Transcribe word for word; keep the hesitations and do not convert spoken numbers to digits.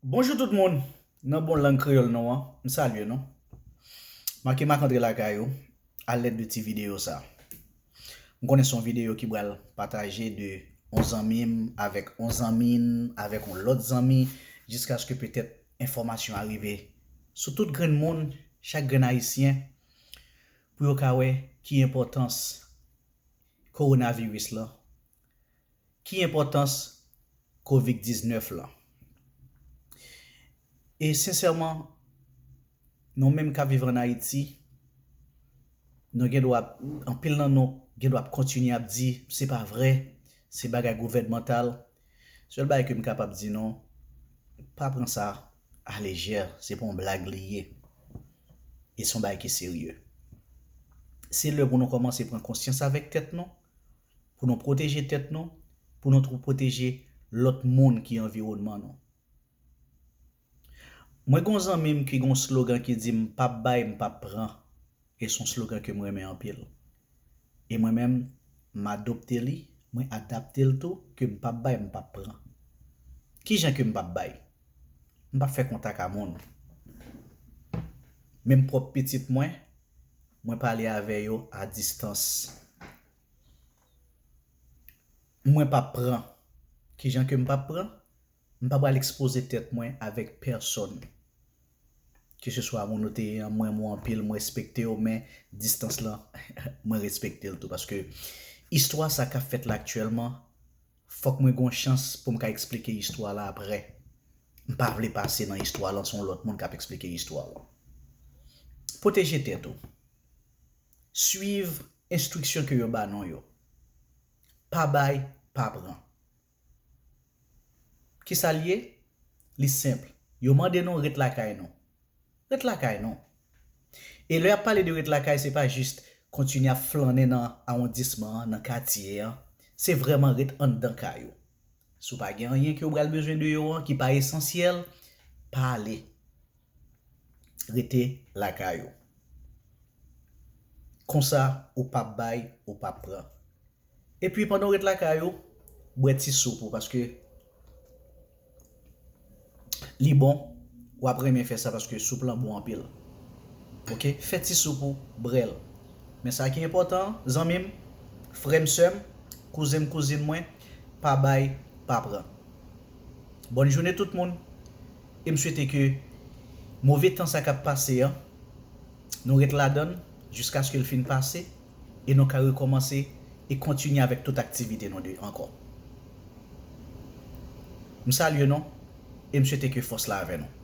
Bonjou tout moun, nan bon lang kreyòl nou an, m salye nou. Make Marc André lakay ou, alèd de ti videyo sa. M konnen se yon videyo ki pral pataje de yon zanmi m avèk yon zanmi n avèk yon lòt zanmi, jiskaske petèt enfòmasyon a rive sou tout grenn moun, chak grenn ayisyen, pou yo ka wè ki enpòtans kowonaviris lan, ki enpòtans kovid diznèf lan. E sensèman, nou menm k ap viv ann Ayiti, nou gen dwa, anpil nan nou gen dwa ap kontinye ap di, se pa vrè, se bagay gouvènmantal. Sèl bagay ke m kapab di nou, pa pran sa alejè, se pa yon blag li ye. E se yon bagay ki serye. Se lè pou nou kòmanse pran konsyans avèk tèt nou, pou nou pwoteje tèt nou, pou nou tou pwoteje lòt moun ki anviwònman nou. Mwen gen yon zanmi m ki gen yon slogan ki di, "M p ap bay, m p ap pran." E se yon slogan ke m renmen anpil. E mwen menm, m adopte li, mwen adapte l tou, ke m p ap bay, m p ap pran. Kijan ke m p ap bay? M p ap fè kontak a moun. Menm pwòp pitit mwen, mwen pale avè yo a distans. Mwen p ap pran. Kijan ke m p ap pran? M pa pral ekspoze tèt mwen avèk pèsonn. Keseswa moun ou te ye an, m renmen w anpil, m respekte w, men distans lan, mwen respekte l tou. Paske istwa sa k ap fèt la aktyèlman, fòk mwen gen yon chans pou m ka eksplike istwa la apre. M pa vle pase nan istwa lan, se yon lòt moun k ap eksplike istwa lan. Pwoteje tèt ou. Swiv enstriksyon ke yo ba nou yo. Pa bay, pa pran. Kisa l ye? Li senp. Yo mande nou ret lakay nou. Ret lakay nou. E lè y ap pale de ret lakay, se pa jis kontinye ap flannen nan awondisman an, nan katye an. Se vrèman ret anndan kay ou. Si w pa gen anyen ke w pral bezwen deyò an, ki pa esansyèl, pa ale. Rete lakay ou. Konsa, ou p ap bay, ou p ap pran. Epi pandan w ret lakay ou, bwè ti soup ou, paske li bon, w ap renmen fè sa paske soup lan bon anpil. Oke? Fè ti soup ou, bwè l. Men sa ki enpòtan, zanmi m, frè m, sè m, kouzen m, kouzin mwen, pa bay, pa pran. Bòn jounen tout moun. E m swete ke move tan sa k ap pase an, nou ret ladan l jiskaske l fin pase e nou ka rekòmanse e kontinye avèk tout aktivite nou de ankò. M salye nou e m swete ke fòs la avè nou.